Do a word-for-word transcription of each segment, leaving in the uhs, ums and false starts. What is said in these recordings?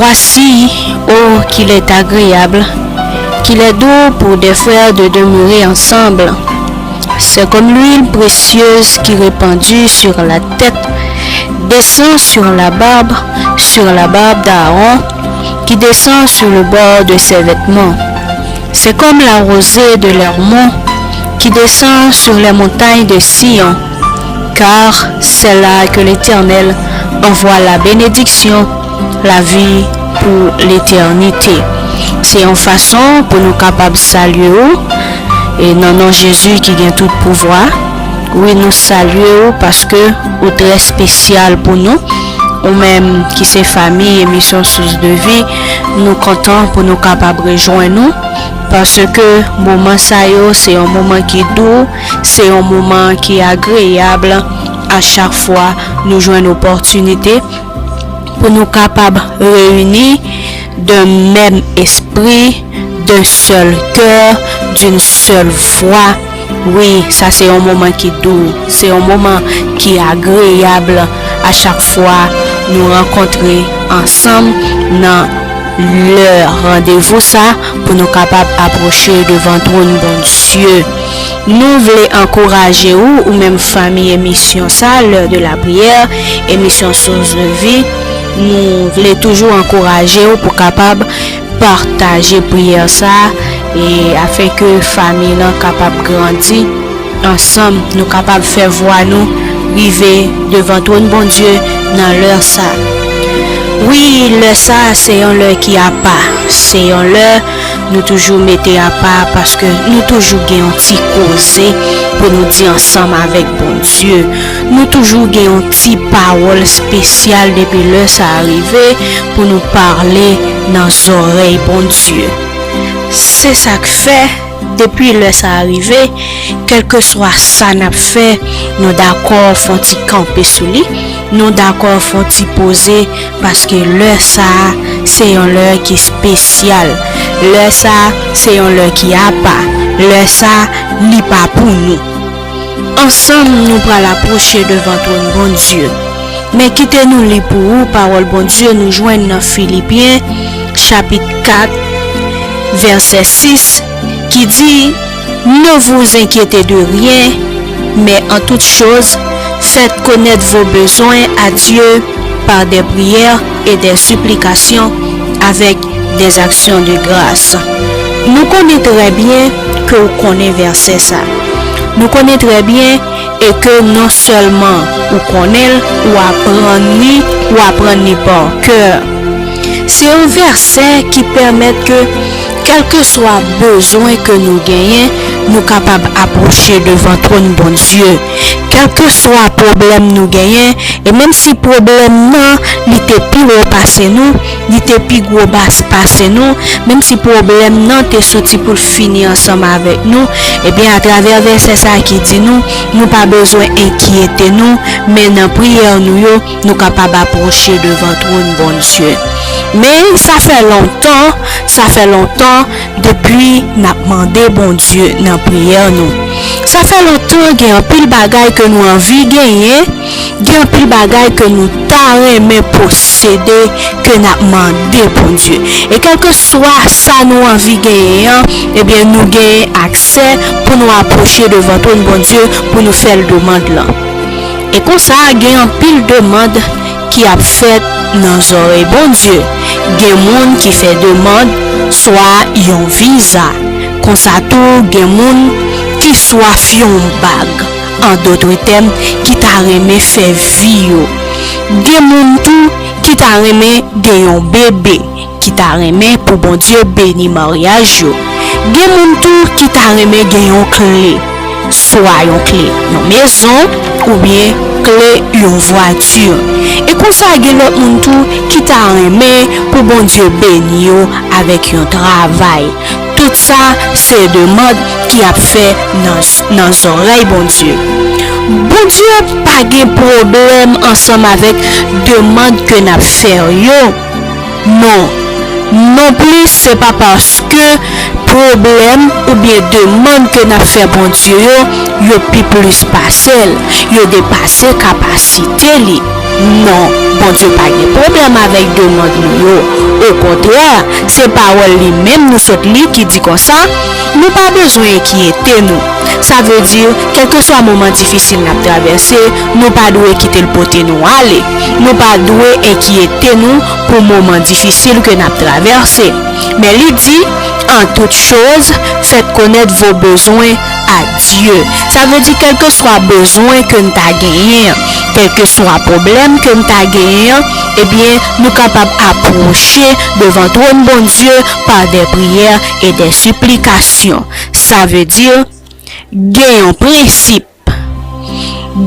Voici, oh, qu'il est agréable, qu'il est doux pour des frères de demeurer ensemble. C'est comme l'huile précieuse qui répandue sur la tête descend sur la barbe, sur la barbe d'Aaron, qui descend sur le bord de ses vêtements. C'est comme la rosée de l'Hermon qui descend sur les montagnes de Sion, car c'est là que l'Éternel envoie la bénédiction, la vie pour l'éternité. Se yon fason pou nou kapab salye w, e nan non Jezi ki gen tout pouvwa. Wi, nou salye w paske ou trè espesyal pou nou. Ou menm ki se fanmi emisyon Source de Vie, nou kontan pou nou kapab rejwenn ou, paske moman sa yo se yon moman ki dou, se yon moman ki agreyab. A chak fwa nou jwenn opòtinite pou nou kapab reyini d'un même esprit, d'un seul cœur, d'une seule voix. Wi, sa se yon moman ki dou, se yon moman ki agreyab a chak fwa nou rankontre ansanm nan lè randevou sa pou nou kapab apwoche devan twòn Bondye. Nou vle ankouraje ou, ou menm fanmi emisyon sa, L'heure de la prière, emisyon Source de Vie. Nou vle toujou ankouraje ou pou kapab pataje priyè sa, e afenke fanmi lan kapab grandi. Ansanm, nou kapab fè vwa nou rive devan twòn Bondye nan lè sa. Wi, lè sa, se yon lè ki apa. Se yon lè nou toujou mete apa paske nou toujou gen yon ti koze pou nou di ansanm avèk Bondye. Nou toujou gen yon ti pawòl espesyal depi lè sa a rive pou nou pale nan zòrèy Bondye. Se sa k fè, depi lè sa a rive, kèlkeswa sa n ap fè, nou dakò fè yon ti kanpe sou li, nou dakò fè yon ti poze, paske lè sa a, se yon lè ki espesyal. Lè sa a, se yon lè ki apa. Lè sa a, li pa pou nou. Ansanm, nou pral apwoche devan twòn Bondye. Men kite nou li pou ou pawòl Bondye nou jwenn nan Filipyen, chapit kat, vèsè sis, ki di, Ne vous inquiétez de rien, mais en toute chose, faites connaître vos besoins à Dieu par des prières et des supplications avec des actions de grâce. Nou konnen trè byen ke w konnen vèsè sa. Nou konnen trè byen e ke non sèlman ou konnen l, ou aprann li, ou aprann li pa kè. Se yon vèsè ki pèmèt ke, kèlkeswa bezwen ke nou genyen, nou kapab apwoche devan twòn Bondye. Kèlkeswa pwoblèm nou genyen, e menm si pwoblèm nan, li te pi wo pase nou, li te pi gwo bas pase nou, menm si pwoblèm nan te soti pou l fini ansanm avèk nou, ebyen, atravè vèsè sa ki di nou, nou pa bezwen enkyete nou, men nan priyè nou yo, nou kapab apwoche devan twòn Bondye. Men sa fè lontan, sa fè lontan depi n ap mande Bondye nan priyè nou. Sa fè lontan gen anpil bagay ke nou anvi genyen, gen anpil bagay ke nou ta renmen posede ke n ap mande Bondye. E kèlkeswa sa nou anvi genyen an, ebyen nou genyen aksè pou nou apwoche devan twòn Bondye pou nou fè l demann lan. E konsa, gen anpil demann ki ap fèt nan zòrèy Bondye. Gen moun ki fè demann swa yon viza. Konsa tou, gen moun ki swaf yon bag. An dòt tèm, ki ta renmen fè vi yo. Gen moun tou ki ta renmen gen yon bebe, ki ta renmen pou Bondye beni maryaj yo. Gen moun tou ki ta renmen gen yon kle, swa yon kle yon mezon, oubyen kle yon vwati. E konsa, gen lòt moun tou ki ta renmen pou Bondye beni yo avèk yon travay. Tout sa, se demann ki ap fè nan, nan zòrèy Bondye. Bondye pa gen pwoblèm ansanm avèk demann ke n ap fè yo. Non. Nonplis, se pa paske pwoblèm oubyen demann ke n ap fè Bondye yo, yo pi plis pase l, yo depase kapasite li. Non, Bondye pa gen pwoblèm avèk demann nou yo. Okontrè, se pawòl li menm nou sot li ki di konsa, nou pa bezwen enkyete nou. Sa vle di, kèlkeswa moman difisil n ap travèse, nou pa dwe kite l pote nou ale. Nou pa dwe enkyete nou pou moman difisil ke n ap travèse. Men li di, en toute chose, faites connaître vos besoins à Dieu. Sa vle di, kèlkeswa bezwen ke n ta genyen, kèlkeswa pwoblèm ke n ta genyen, ebyen, nou kapab apwoche devan twòn Bondye par des prières et des supplications. Sa vle di, gen yon prensip,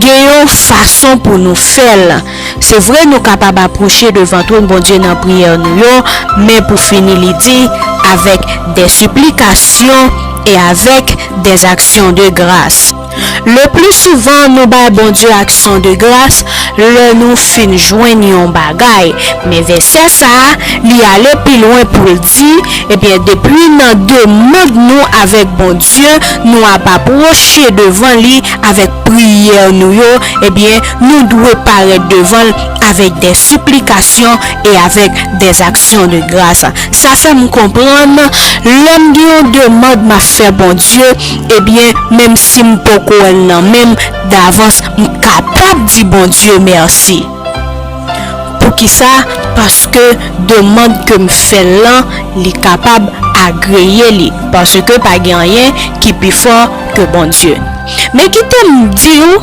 gen yon fason pou nou fè l. Se vre, nou kapab apwoche devan twòn Bondye nan priyè nou yo, men pou fini, li di, avec des supplications et avec des actions de grâce. Le plus souvent, nou bay Bondye aksyon de gras lè nou fin jwenn yon bagay. Men vèsè sa a, li ale pi lwen pou l di, ebyen, depi nan demann nou avèk Bondye, nou ap apwoche devan li avèk priyè nou yo, ebyen, nou dwe parèt devan l avec des supplications et avec des actions de grâce. Sa fè m konprann, lè m gen yon demann m ap fè Bondye, ebyen, menm si m poko wè l nan men m, davans, m kapab di Bondye mèsi. Poukisa? Paske demann ke m fè l lan, li kapab agreye li. Paske pa gen anyen ki pi fò ke Bondye. Men kite m di w,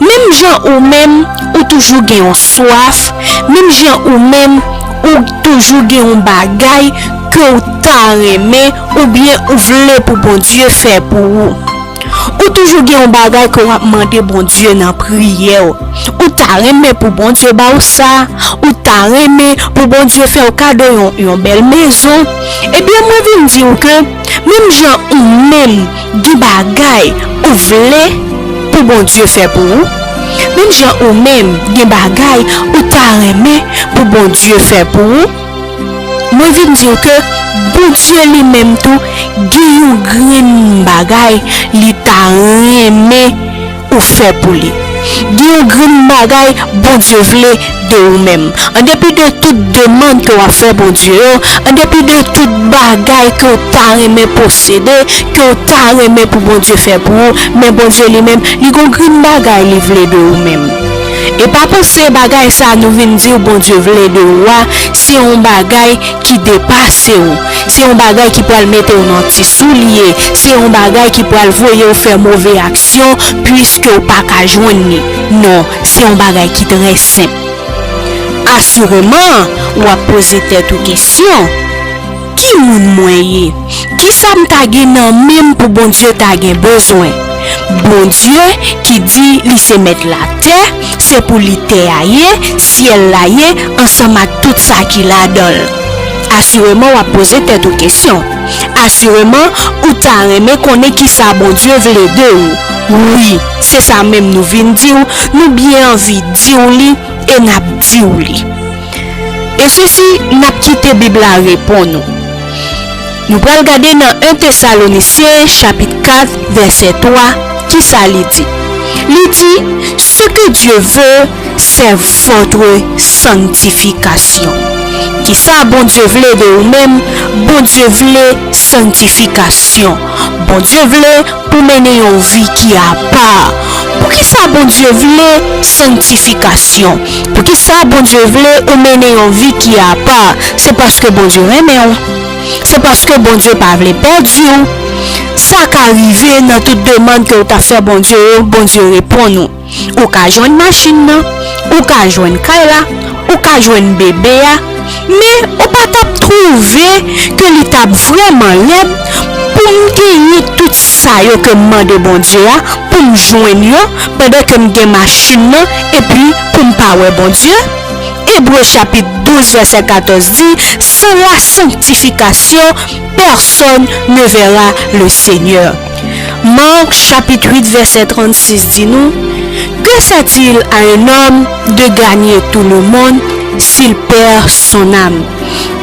menm jan ou menm, ou toujou gen yon swaf, menm jan ou menm, ou toujou gen yon bagay ke w ta renmen oubyen ou vle pou Bondye fè pou ou. Ou toujou gen yon bagay ke w ap mande Bondye nan priyè w. Ou ta renmen pou Bondye ba w sa, ou ta renmen pou Bondye fè w kado yon, yon bèl mezon. Ebyen, mwen vin di w ke menm jan ou menm gen bagay ou vle pou Bondye fè pou ou, menm jan ou menm gen bagay ou ta renmen pou Bondye fè pou ou, mwen vin di w ke Bondye li menm tou gen yon grenn bagay li ta renmen ou fè pou li. Gen yon grenn bagay Bondye vle de ou menm. An depi de tout demann ke w ap fè Bondye yo, an depi de tout bagay ke w ta renmen posede, ke w ta renmen pou Bondye fè pou ou, men Bondye li menm, li gon grenn bagay li vle de ou menm. E pa panse bagay sa nou vin di w Bondye vle de ou a, se yon bagay ki depase w. Se yon bagay ki pral mete w nan ti soulye. Se yon bagay ki pral voye w fè move aksyon, piske w pa ka jwenn li. Non, se yon bagay ki trè senp. Asireman, w ap poze tèt ou kesyon, ki moun mwen ye? Kisa m ta gen nan men m pou Bondye ta gen bezwen? Bondye ki di li se mèt latè, se pou li tè a ye, syèl la ye, ansanm ak tout sa ki ladan l. Asireman, w ap poze tèt ou kesyon. Asireman, ou ta renmen konnen kisa Bondye vle de ou. Wi, se sa menm nou vin di w, nou byen anvi di w li, e n ap di w li. E sesi, n ap kite Bib la reponn ou. Nou pral gade nan en Tesalonisyen, chapit kat, vèsè twa, kisa li di? Li di, ce que Dieu veut, c'est votre sanctification. Kisa Bondye vle de ou menm? Bondye vle sanktifikasyon. Bondye vle pou mennen yon vi ki apa. Poukisa Bondye vle sanktifikasyon? Poukisa Bondye vle ou mennen yon vi ki apa? Se paske Bondye renmen w. Se paske Bondye pa vle pèdi w. Sa ka rive nan tout demann ke w ta fè Bondye yo, Bondye reponn ou. Ou ka jwenn machin nan, ou ka jwenn kay la, ou ka jwenn bebe a, men ou pa t ap twouve ke li t ap vrèman lèd pou m genyen tout sa yo ke m mande Bondye a, pou m jwenn yo, pandan ke m gen machin nan, epi pou m pa wè Bondye? Ebre chapit douz vèsè katòz di, sans la sanctification, personne ne verra le Seigneur. Marc chapitre huit verset trente-six di nou, que sert-il à un homme de gagner tout le monde s'il perd son âme?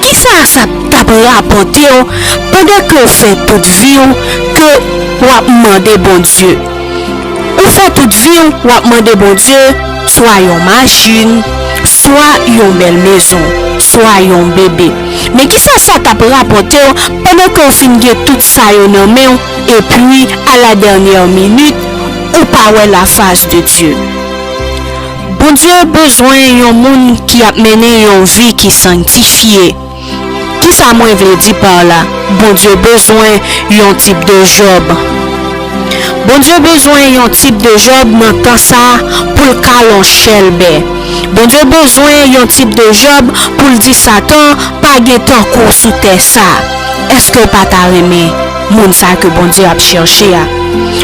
Kisa sa t ap rapòte w pandan ke w fè tout vi w ke w ap mande Bondye? Ou fè tout vi w, w ap mande Bondye, swa yon machin, swa yon bèl mezon, swa yon bebe. Men kisa sa t ap rapòte w pandan ke w fin gen tout sa yo nan men w, epi, a la dènyè minit, ou pa wè la fas de Dye? Bondye bezwen yon moun ki ap mennen yon vi ki sanktifye. Kisa mwen vle di pa la? Bondye bezwen yon tip de Jòb. Bondye bezwen yon tip de Jòb nan tan sa a pou l kale yon chèlbè. Bondye bezwen yon tip de Jòb pou l di Satan, pa gen tankou w sou tè sa. Èske w pa ta renmen moun sa ke Bondye ap chèche a?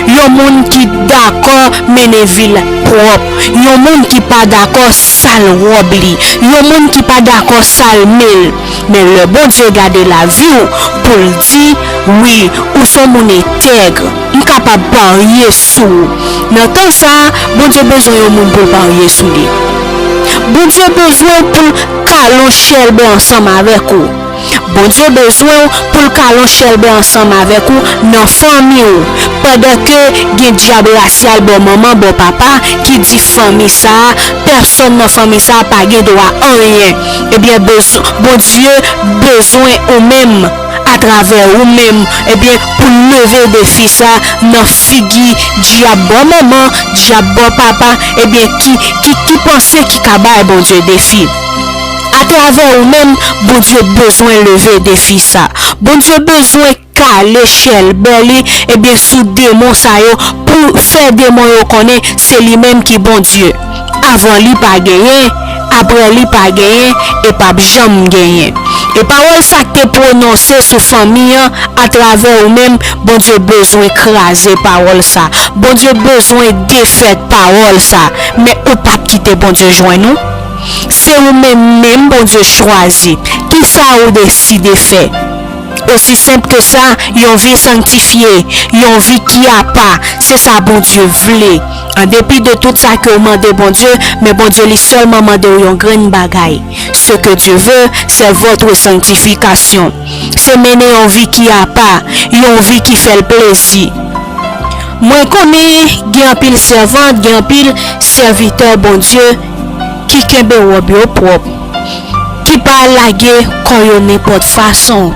Yon moun ki dakò mennen vi l pwòp. Yon moun ki pa dakò sal wòb li. Yon moun ki pa dakò sal men l. Men lè Bondye gade lavi w, pou l di, wi, ou s on moun entèg, m kapab parye sou ou. Nan tan sa a, Bondye bezwen yon moun pou l parye sou li. Bondye bezwen w pou l kale yon chèlbè ansanm avèk ou. Bondye bezwen w pou l kale yon chèlbè ansanm avèk ou nan fanmi w. Pandan ke gen dyab rasyal bò manman, bò papa, ki di fanmi sa a, pèsonn nan fanmi sa a pa gen dwa anyen. Ebyen, bez-, Bondye bezwen ou menm, atravè ou menm, ebyen, pou leve defi sa a nan figi dyab bò manman, dyab bò papa, ebyen, ki, ki, ki panse ki ka bay Bondye defi. Atravè ou menm, Bondye bezwen leve defi sa. Bondye bezwen kale chèlbè li, ebyen, sou demon sa yo, pou fè demon yo konnen se li menm ki Bondye. Avan li pa genyen, apre li pa genyen, e p ap janm genyen. E pawòl sa k te pwononse sou fanmi an atravè ou menm, Bondye bezwen kraze pawòl sa. Bondye bezwen defèt pawòl sa. Men ou p ap kite Bondye jwenn ou. Se ou menm menm Bondye chwazi. Kisa ou deside fè? Osi senp ke sa, yon vi sanktifye, yon vi ki apa, se sa Bondye vle. An depi de tout sa ke w mande Bondye, men Bondye li sèlman mande w yon grenn bagay. Ce que Dieu veut, c'est votre sanctification. Se mennen yon vi ki apa, yon vi ki fè l plezi. Mwen konnen gen anpil sèvant, gen anpil sèvitè Bondye ki kenbe wòb yo pwòp, ki pa lage kò yo nenpòt fason.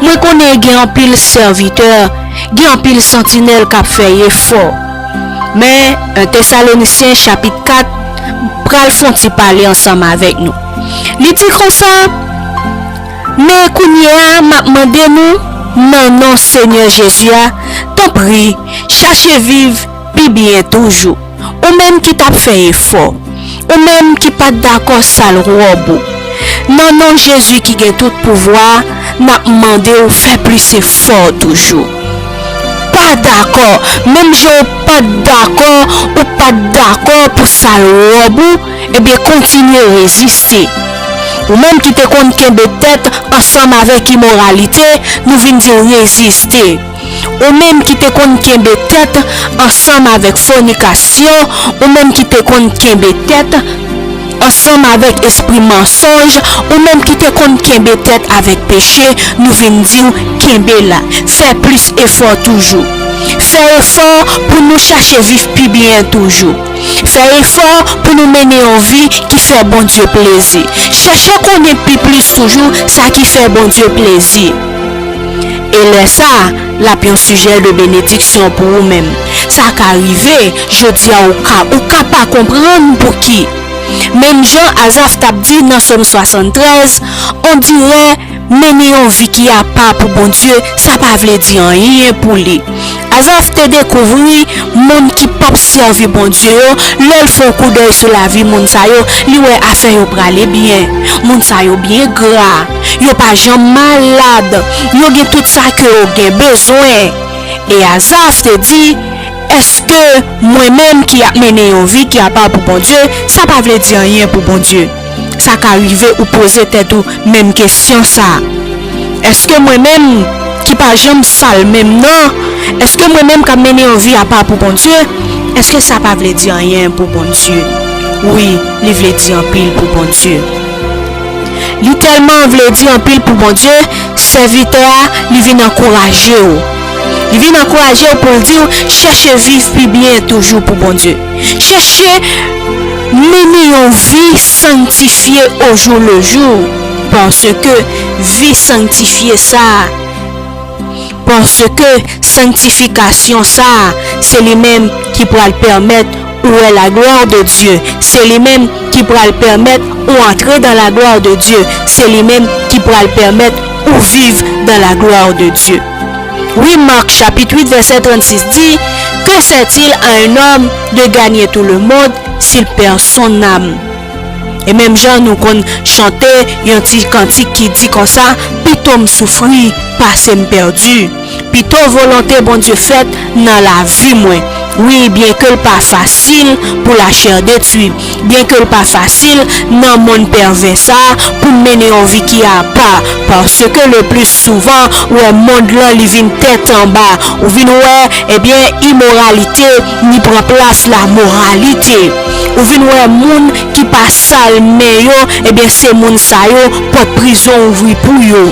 Mwen konnen gen anpil sèvitè, gen anpil santinèl k ap fè efò. Men, en Tesalonisyen chapit kat pral fè yon ti pale ansanm avèk nou. Li di konsa, men kounye a, m ap mande nou, nan non Senyè Jezi a, tanpri, chache viv pi byen toujou. Ou menm ki t ap fè efò, ou menm ki pa t dakò sal wòb ou, nan non Jezi ki gen tout pouvwa, n ap mande w fè plis efò toujou. Pa dakò, menm jan ou pa t dakò, ou pa t dakò pou sal wòb ou, ebyen, kontinye reziste. Ou menm ki te konn kenbe tèt ansanm avèk imoralite, nou vin di w reziste. Ou menm ki te konn kenbe tèt ansanm avèk fònikasyon, ou menm ki te konn kenbe tèt ansanm avèk espri mansonj, ou menm ki te konn kenbe tèt avèk peche, nou vin di w kenbe la. Fè plis efò toujou. Fè efò pou nou chache viv pi byen toujou. Fè efò pou nou mennen yon vi ki fè Bondye plezi. Chèche konnen pi plis toujou sa ki fè Bondye plezi. E lè sa a, l ap yon sijè de benediksyon pou ou menm. Sa ka rive, jodi a ou ka, ou ka pa konprann pouki. Menm jan Azaf t ap di nan Sòm swasanntrèz, on dirè mennen yon vi ki apa pou Bondye, sa pa vle di anyen pou li. Azaf te dekouvri moun ki p ap sèvi Bondye yo, lè l fè yon koudèy sou lavi moun sa yo, li wè afè yo prale byen. Moun sa yo byen gra, yo pa janm malad, yo gen tout sa ke yo gen bezwen. E Azaf te di, èske mwen menm ki ap mennen yon vi ki apa pou Bondye, sa pa vle di anyen pou Bondye? Sa ka rive ou poze tèt ou menm kesyon sa a. Èske mwen menm ki pa janm sal menm nan, èske mwen menm k ap mennen yon vi apa pou Bondye, èske sa pa vle di anyen pou Bondye? Wi, li vle di anpil pou Bondye. Li tèlman vle di anpil pou Bondye, sèvitè a, li vin ankouraje w. Li vin ankouraje w pou l di w, chèche viv pi byen toujou pou Bondye. Chèche mennen yon vi sanktifye au jour le jour, paske vi sanktifye sa a, paske sanktifikasyon sa a, se li menm ki pral pèmèt ou wè la gloire de Dieu. Se li menm ki pral pèmèt ou antre dans la gloire de Dieu. Se li menm ki pral pèmèt ou viv dans la gloire de Dieu. Wi, Marc chapitre huit verset trente-six di, que sert-il à un homme de gagner tout le monde s'il perd son âme? E menm jan nou konn chante yon ti kantik ki di konsa, pito m soufri pase m pèdi. Pito volonte Bondye fèt nan lavi mwen. Wi, byenke l pa fasil pou lachè detwi, byenke l pa fasil nan monn pèvè sa a pou mennen yon vi ki apa, paske le pli souvan, ou wè mond lan li vin tèt anba, ou vin wè, ebyen, imoralite ni pran plas lamoralite. Ou vin wè moun ki pa sal men yo, ebyen, se moun sa yo pòt prizon ouvri pou yo.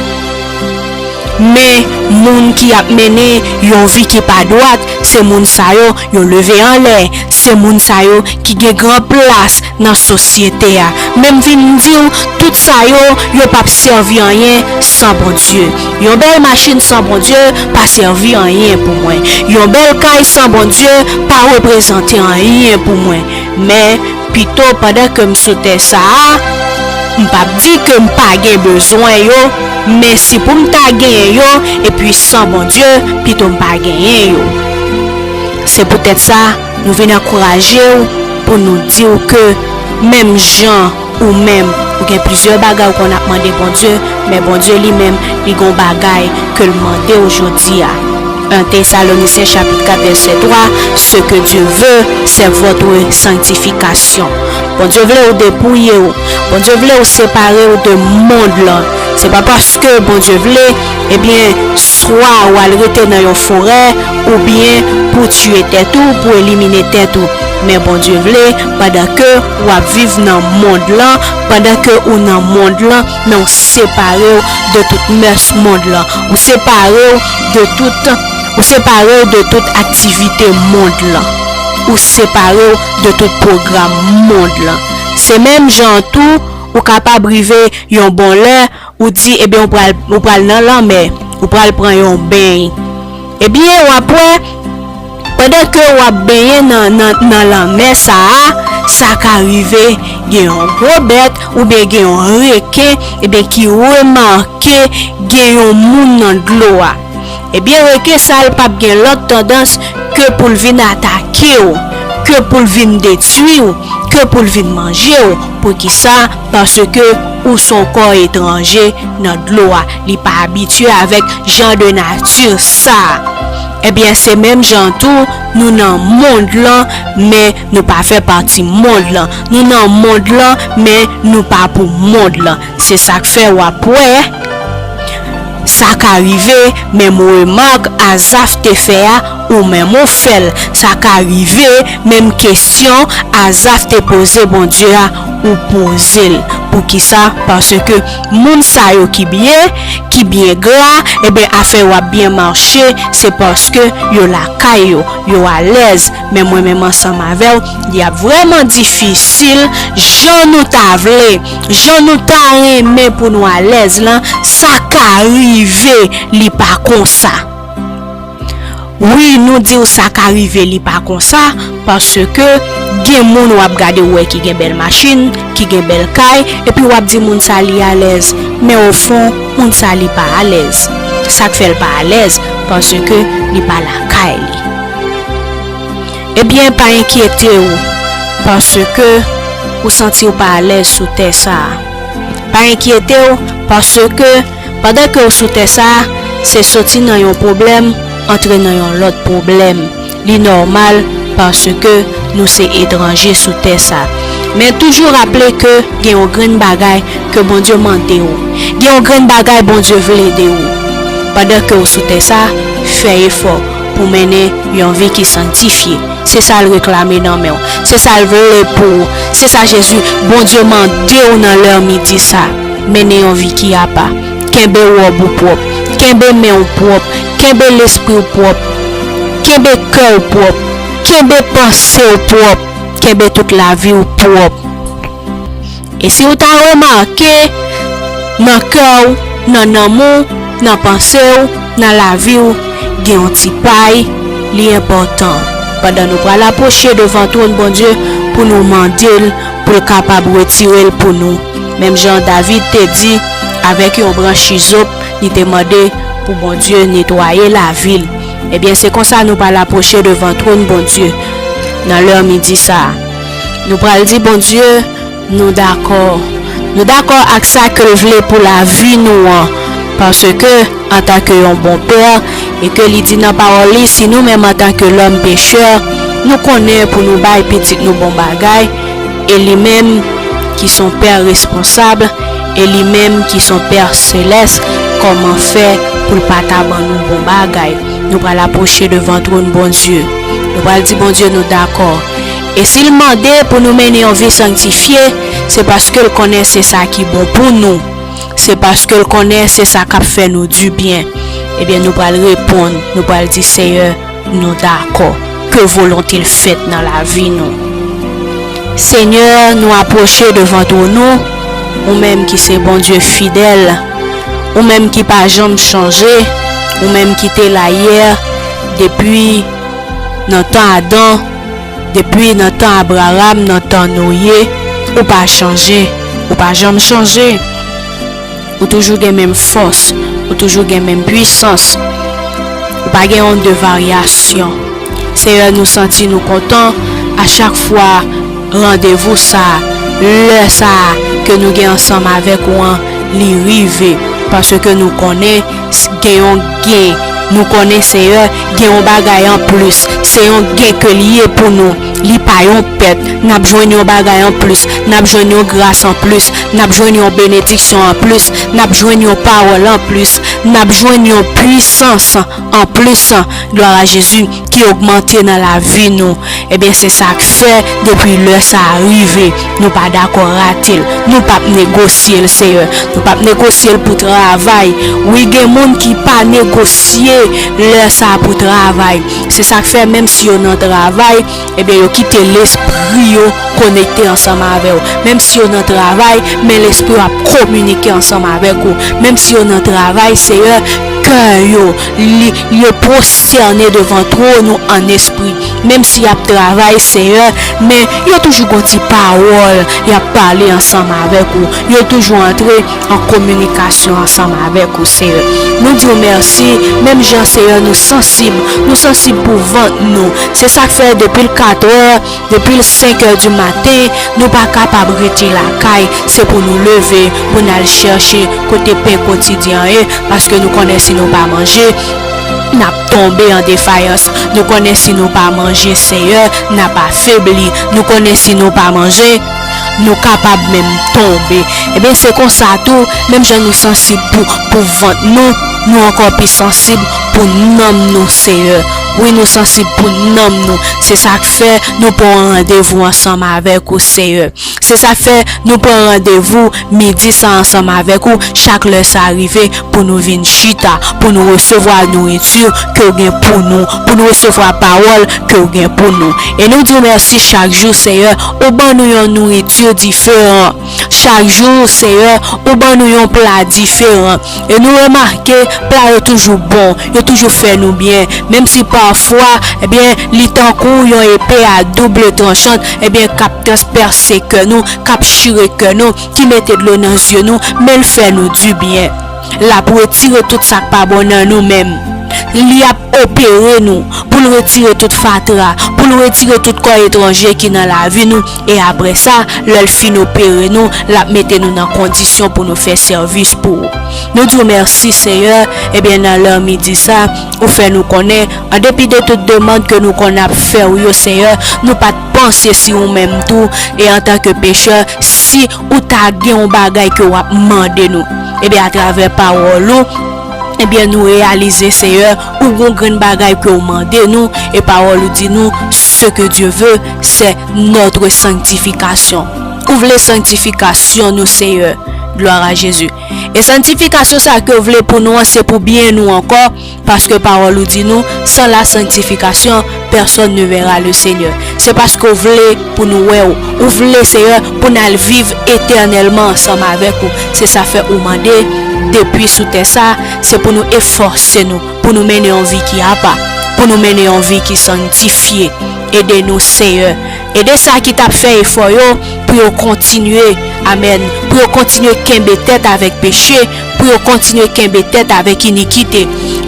Men moun ki ap mennen yon vi ki pa dwat, se moun sa yo yo leve anlè, se moun sa yo ki gen gran plas nan sosyete a. Men m vin di w, tout sa yo, yo p ap sèvi anyen san Bondye. Yon bèl machin san Bondye pa sèvi anyen pou mwen. Yon bèl kay san Bondye pa reprezante anyen pou mwen. Men, pito pandan ke m sou tè sa a, m p ap di ke m pa gen bezwen yo, men si pou m ta genyen yo, epi san Bondye, pito m pa genyen yo. Se poutèt sa, nou vin ankouraje w pou nou di w ke menm jan ou menm, ou gen plizyè bagay ou konn ap mande Bondye, men Bondye li menm, li gon bagay ke l mande w jodi a. Un Thessaloniciens chapitre quatre verset trois, ce que Dieu veut, c'est votre sanctification. Bondye vle ou depouye w. Bondye vle ou separe w de mond lan. Se pa paske Bondye vle, ebyen, swa w al rete nan yon forè, oubyen pou tiye tèt ou, pou elimine tèt ou. Men Bondye vle, pandan ke w ap viv nan mond lan, pandan ke ou nan mond lan, men ou separe w de tout mès mond lan. Ou separe w de tout, ou separe w de tout aktivite mond lan. Ou separe w de tout pwogram mond lan. Se menm jan an tou, ou kapab rive yon bon lè, ou di, ebyen, ou pral, ou pral nan lanmè, ou pral pran yon beny. Ebyen, w ap wè, pandan ke w ap benyen nan, nan, nan lanmè sa a, sa ka rive gen yon gwo bèt oubyen gen yon reken, ebyen, ki remake gen yon moun nan dlo a. Ebyen, reken sa a, l p ap gen lòt tandans ke pou l vin atake w, ke pou l vin detwi w, ke pou l vin manje w. Poukisa? Paske ou se yon kò etranje nan dlo a. Li pa abitye avèk jan de nati sa a. Ebyen, se menm jan tou, nou nan mond lan, men nou pa fè pati mond lan. Nou nan mond lan, men nou pa pou mond lan. Se sa k fè w ap wè, sa ka rive, menm remak Azaf te fè a, ou menm ou fè l. Sa ka rive, menm kesyon Azaf te poze Bondye a, ou poze l. Poukisa? Paske moun sa yo ki byen, ki byen gra, ebyen, afè yo ap byen mache, se paske yo lakay yo, yo alèz. Men mwen menm ansanm avè w, li ap vrèman difisil, jan nou ta vle, jan nou ta renmen pou nou alèz lan, sa ka rive, li pa konsa. Wi, nou di w sa ka rive, li pa konsa, paske gen moun w ap gade w wè ki gen bèl machin, ki gen bèl kay, epi w ap di moun sa li alèz, men ofon, moun sa li pa alèz. Sa k fè l pa alèz? Paske li pa lakay li. Ebyen, pa enkyete w, paske ou santi w pa alèz sou tè sa a. Pa enkyete w, paske pandan ke w sou tè sa a, se soti nan yon pwoblèm, antre nan yon lòt pwoblèm. Li nòmal, paske nou se etranje sou tè sa a. Men toujou raple ke gen yon grenn bagay ke Bondye mande w. Gen yon grenn bagay Bondye vle de ou. Pandan ke w sou tè sa a, fè efò pou mennen yon vi ki sanktifye. Se sa l reklame nan men w. Se sa l vle pou ou. Se sa Jezi, Bondye mande w nan lè midi sa a. Mennen yon vi ki apa. Kenbe wòb ou pwòp. Kenbe men w pwòp. Kenbe lespri w pwòp. Kenbe kè w pwòp. Kenbe panse w pwòp. Kenbe tout lavi w pwòp. E si w ta remake, nan kè w, nan nanm ou, nan panse w, nan lavi w, gen yon ti pay, li enpòtan. Pandan nou pral apwoche devan twòn Bondye pou nou mande l, pou l kapab retire l pou nou. Menm jan David te di, avèk yon branch izòp, li te mande pou Bondye netwaye lavi l. Ebyen, se konsa nou pral apwoche devan twòn Bondye nan lè midi sa a. Nou pral di Bondye, nou dakò. Nou dakò ak sa ke l vle pou lavi nou an, paske antanke yon bon pè, e ke li di nan pawòl li, si nou menm antanke lòm pechè, nou konnen pou nou bay pitit nou bon bagay, e li menm ki se yon pè responsab, e li menm ki se yon pè selès, kòman fè pou l pa ta ban nou bon bagay? Nou pral apwoche devan twòn Bondye. Nou pral di Bondye nou dakò. E si l mande pou nou mennen yon vi sanktifye, se paske l konnen se sa ki bon pou nou. Se paske l konnen se sa k ap fè nou dibyen. Ebyen, nou pral reponn, nou pral di, Seyè, nou dakò. Ke volonte l fèt nan lavi nou. Senyè, nou apwoche devan twòn ou, ou menm ki se Bondye fidèl, ou menm ki pa janm chanje, ou menm ki te la yè, depi nan tan Adan, depi nan tan Abraram, nan tan Noye, ou pa chanje, ou pa janm chanje. Ou toujou gen menm fòs, ou toujou gen menm pwisans. Ou pa gen yon de varyasyon. Seyè, nou santi nou kontan a chak fwa randevou sa a, lè sa a ke nou gen ansanm avèk ou an, li rive. Paske nou konnen s-, gen yon gen. Nou konnen, Seyè, gen yon bagay anplis. Se yon gen ke l ye pou nou. Li pa yon pèt. N ap jwenn yon bagay anplis. N ap jwenn yon gras anplis. N ap jwenn yon benediksyon anplis. N ap jwenn yon pawòl anplis. N ap jwenn yon pwisans anplis. Glwa a Jezi ki ogmante nan lavi nou. Ebyen, se sa k fè, depi lè sa a rive, nou pa dakò rate l. Nou p ap negosye l, Seyè. Nou p ap negosye l pou travay. Wi, gen moun ki pa negosye lè sa a pou travay. Se sa k fè, menm si yo nan travay, ebyen, yo kite lespri yo konekte ansanm avè w. Menm si yo nan travay, men lespri yo ap kominike ansanm avèk ou. Menm si yo nan travay, Seyè, kè yo, li, yo pwostène devan twòn ou an espri. Menm si y ap travay, Seyè, men yo toujou gon ti pawòl y ap pale ansanm avèk ou. Yo toujou antre an kominikasyon ansanm avèk ou, Seyè. Nou di w mèsi, menm jan, Seyè, nou sansib. Nou sansib pou vant nou. Se sa k fè, depi l katrè, depi l senkè di maten, nou pa kapab rete lakay. Se pou nou leve, pou n al chèche kote pen kotidyen an ye, paske nou konnen si nou pa manje, n ap tonbe an defayans. Nou konnen si nou pa manje, Seyè, n ap afebli. Nou konnen si nou pa manje, nou kapab menm tonbe. Ebyen, se konsa tou, menm jan nou sansib pou, pou vant nou, nou ankò pi sansib pou nanm nou, Seyè. Wi, nou sansib pou nanm nou. Se sa k fè nou pran randevou ansanm avèk ou, Seyè. Se sa k fè nou pran randevou midi sa ansanm avèk ou, chak lè sa rive, pou nou vin chita, pou nou resevwa nouriti ke w gen pou nou, pou nou resevwa pawòl ke w gen pou nou. E nou di w mèsi chak jou, Seyè, ou ban nou yon nouriti diferan. Chak jou, Seyè, ou ban nou yon pla diferan. E nou remake, pla yo toujou bon, yo toujou fè nou byen. Menm si pafwa, ebyen, li tankou yon epe a doub tranchan, ebyen, k ap transpèse kè nou, k ap chire kè nou, ki mete dlo nan zye nou, men l fè nou dibyen. L ap retire tout sa k pa bon nan nou menm. Li ap opere nou pou l retire tout fatra, pou l retire tout kò etranje ki nan lavi nou. E apre sa, lè l fin opere nou, l ap mete nou nan kondisyon pou nou fè sèvis pou ou. Nou di w mèsi, Seyè. Ebyen, nan lè midi sa, ou fè nou konnen, an depi de tout demann ke nou konn ap fè w yo, Seyè, nou pa t panse si ou menm tou, e antanke pechè, si ou ta gen yon bagay ke w ap mande nou. Ebyen, atravè pawòl ou, ebyen, nou reyalize, Seyè, ou gon grenn bagay ke w mande nou, e pawòl ou di nou, ce que Dieu veut, c'est notre sanctification. Ou vle sanktifikasyon nou, Seyè. Glwa a Jezi. E sanktifikasyon sa ke w vle pou nou an, se pou byen nou ankò, paske pawòl ou di nou, sans la sanctification, personne ne verra le Seigneur. Se paske w vle pou nou wè w, ou vle, Seyè, pou n al viv etènèlman ansanm avèk ou. Se sa fè ou mande, depi sou tè sa, se pou nou efòse nou, pou nou mennen yon vi ki apa, pou nou mennen yon vi ki sanktifye. Ede nou, Seyè. Ede sa ki t ap fè efò yo pou yo kontinye, amèn, pou yo kontinye kenbe tèt avèk peche, pou yo kontinye kenbe tèt avèk inikite.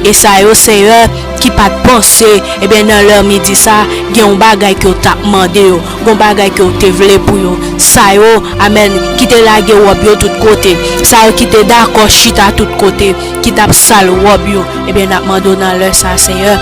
E sa yo, Seyè, ki pa t panse, ebyen, nan lè midi sa, gen yon bagay ke w t ap mande yo, gen yon bagay ke w te vle pou yo. Sa yo, amèn, ki te lage wòb yo tout kote, sa yo ki te dakò chita tout kote, ki t ap sal wòb yo, ebyen, n ap mande w nan lè sa, Seyè,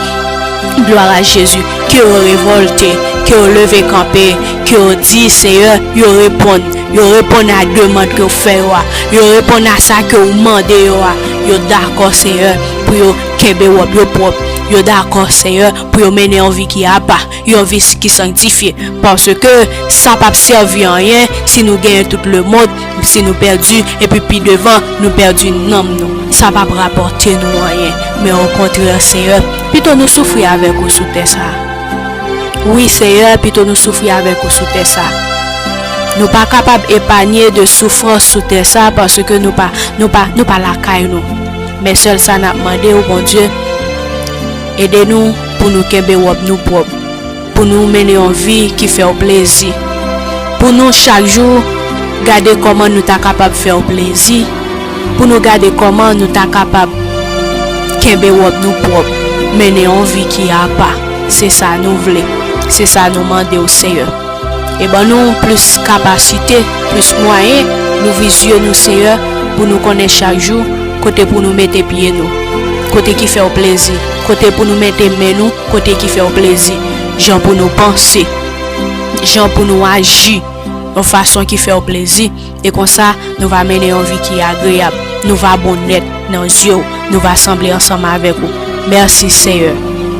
glwa a Jezi, ke yo revòlte, ke yo leve kanpe, ke yo di, Seyè, yo reponn, yo reponn a demann ke w fè yo a, yo reponn a sa ke w mande yo a, yo dakò, Seyè, pou yo kenbe wòb yo pwòp, yo dakò, Seyè, pou yo mennen yon vi ki apa, yon vi ki sanktifye, paske sa p ap sèvi anyen si nou genyen tout lemonn, si nou pèdi, epi pi devan, nou pèdi nanm nou. Sa p ap rapòte nou anyen. Men okontrè, Seyè, pito nou soufri avèk ou sou tè sa a. Wi, Seyè, pito nou soufri avèk ou sou tè sa a. Nou pa kapab epanye de soufrans sou tè sa a, paske nou pa, nou pa, nou pa lakay nou. Men sèl sa n ap mande w, Bondye, ede nou pou nou kenbe wòb nou pwòp, pou nou mennen yon vi ki fè w plezi, pou nou chak jou gade kòman nou ta kapab fè w plezi, pou nou gade kòman nou ta kapab kenbe wòb nou pwòp, mennen yon vi ki apa. Se sa nou vle, se sa nou mande w, Seyè. E ban nou plis kapasite, plis mwayen, louvri zye nou, Seyè, pou nou konnen chak jou kote pou nou mete pye nou, kote ki fè w plezi, kote pou nou mete men nou, kote ki fè w plezi, jan pou nou panse, jan pou nou aji, yon fason ki fè w plezi, e konsa, nou va mennen yon vi ki agreyab, nou va bon nèt nan zye w, nou va sanble ansanm avèk ou. Mèsi, Seyè.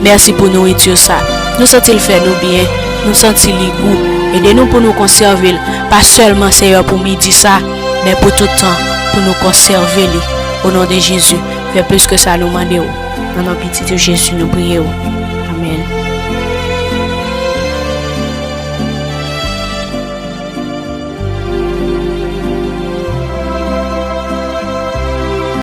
Mèsi pou nouriti sa. Nou santi l fè nou byen, nou santi li gou. Ede nou pou nou konsève l, pa sèlman, Seyè, pou midi sa, men pou tout tan, pou nou konsève li. O non de Jezi, fè plis ke sa nou mande w. Nan non Pitit ou Jezi, nou priye w.